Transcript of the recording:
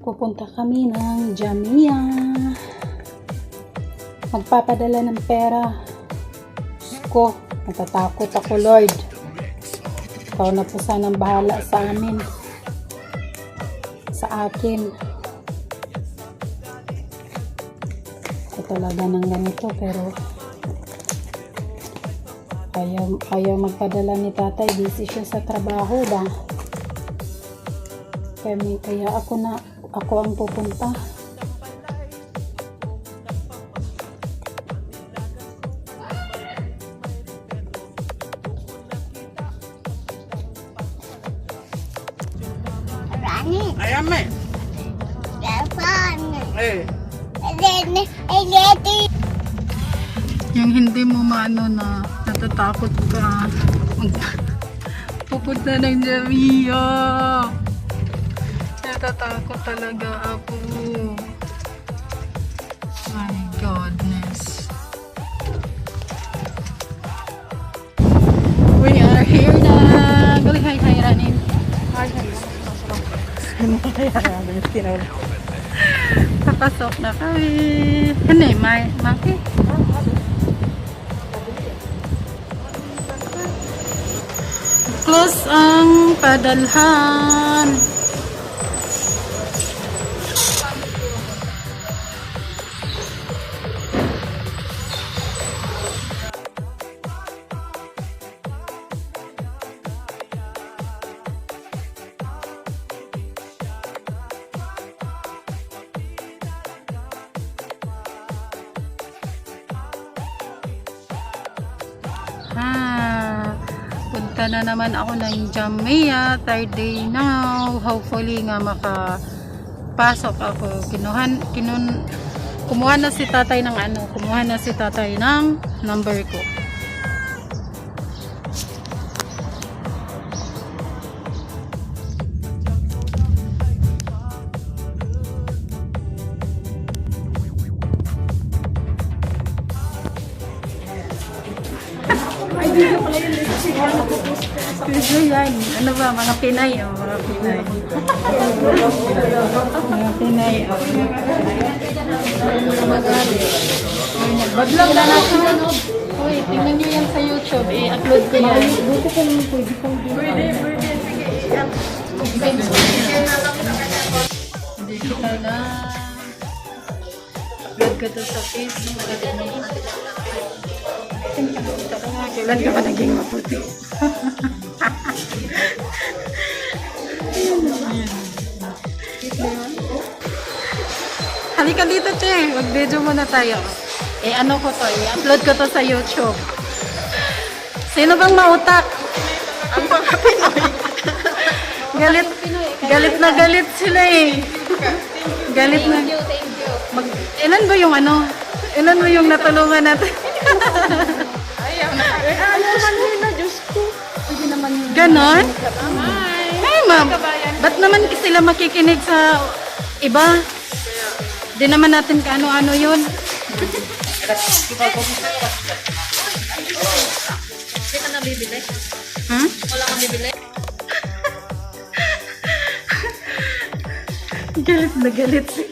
Pupunta kami ng Jamia. Magpapadala ng pera. Diyos ko, natatakot ako, Lord. Ikaw na po sanang bahala sa amin. Sa akin. Ako talaga ng ganito, pero ayaw magpadala ni tatay. Busy siya sa trabaho ba? Kaya ako na, ako ang pupunta. Rani, Ayame. Japan, Eh. then Eleti. Yung hindi mo maano na natatakot ka. Pupunta ng Jamia. Natatakot talaga ako. My goodness. We are here na. Gali, hi, hi, Ranin. Hi, hi. Papasok na kami. Ano eh, may, maki? Close ang padalhan. Ha, punta na naman ako ng Jamia, third day now. Hopefully nga makapasok ako. Kumuha na si tatay ng ano, kumuha na si tatay ng number ko. Video yan. Ano ba? Mga Pinay, oh. Mga Pinay. Mga Pinay, oh. Nag-vlog na natin. Uy, tingnan nyo yan sa YouTube. I-upload ko yan. Buti ka naman pwede pang Pwede, pwede. Sige. Hindi kita na. Upload ko to sa Facebook. Kailan ka ba naging maputi? Halika dito, Che. Mag-video muna tayo. Eh, ano ko to? I-upload ko to sa YouTube. Sino bang mautak? Ang mga Pinoy. Galit, galit na galit sila eh. Galit na. Thank you, thank you. Ilan ba yung ano? Ilan ba yung natulungan natin? Ayaw na. Eh, ayaw man nila, Diyos ko. Ganon? Ay, ma'am. Ba't naman sila makikinig sa iba? Di naman natin kaano-ano yun. Hindi ka nabibili? Hmm? Wala kang bibili? Galit na galit sila.